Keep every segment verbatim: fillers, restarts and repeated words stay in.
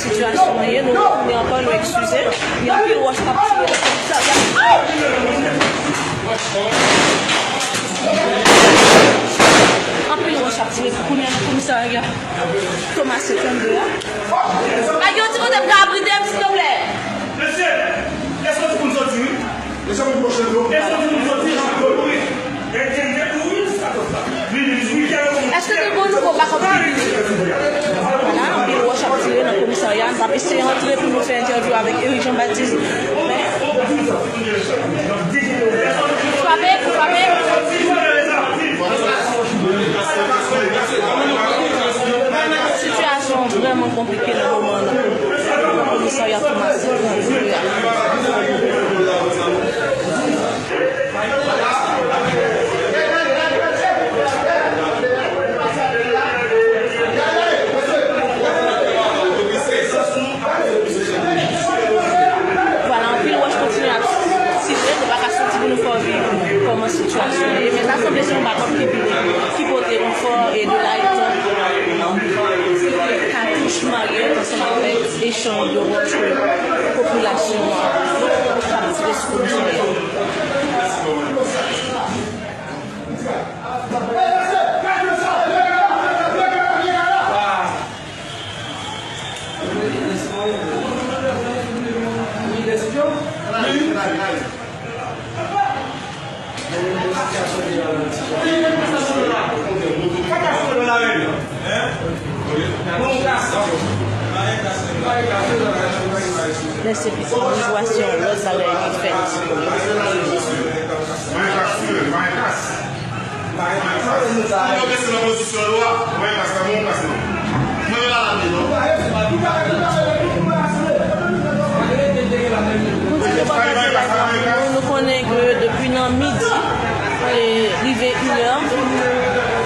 Sitiyasyon an ye, nou retounen ankò, nou eskize. Gen anpil wòch k ap tire nan komisarya. Anpil wòch ap tire kounye a nan komisarya Thomas trannde a. Nèg yo, ti kote m ka abrite m, silvouplè? Mesye, èske w di pou n soti, wi? Èske w di pou n soti, wi? Èske gen bon nouvo backup ki vini? Vwala, anpil wòch ap tire nan komisarya. N t ap eseye antre pou nou fè entèvyou avèk Eric Jean Baptiste. Men, frape, frape. Sitiyasyon an vrèman konplike nan moman an nan komisarya Thomas trannde a. Vwala, anpil wòch kontinye ap tire, nou pa ka soti pou nou fè w viv kòman sitiyasyon an ye, men sa sanble se yon backup ki vini, ki pote ranfò e de la etan, katouch mare ansanm avèk echanj de wòch ke popilasyon an ap tire sou komisarya. Lè se piti boujwa, se yon lòt bagay ki fèt. Mwen pa sou, mwen pa. Mwen pa sou. Mwen pa sou. Mwen pa sou. Mwen pa sou. Pou di nou pa pase la, nou, nou konnen ke depi nan midi, e, rive inè,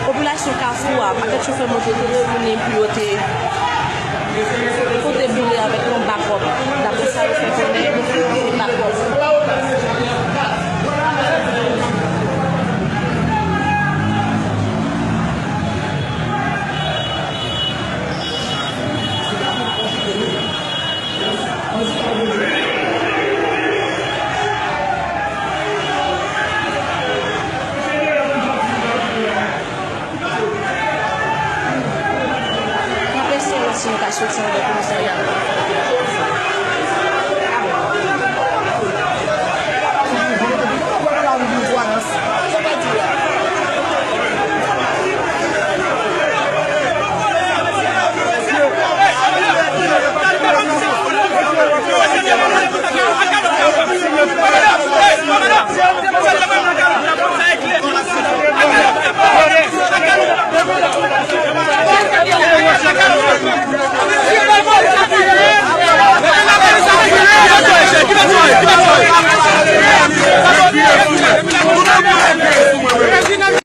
popilasyon Kafou a, pakèt chofè moto te reyini pou yo te pote boule avèk yon bakòp.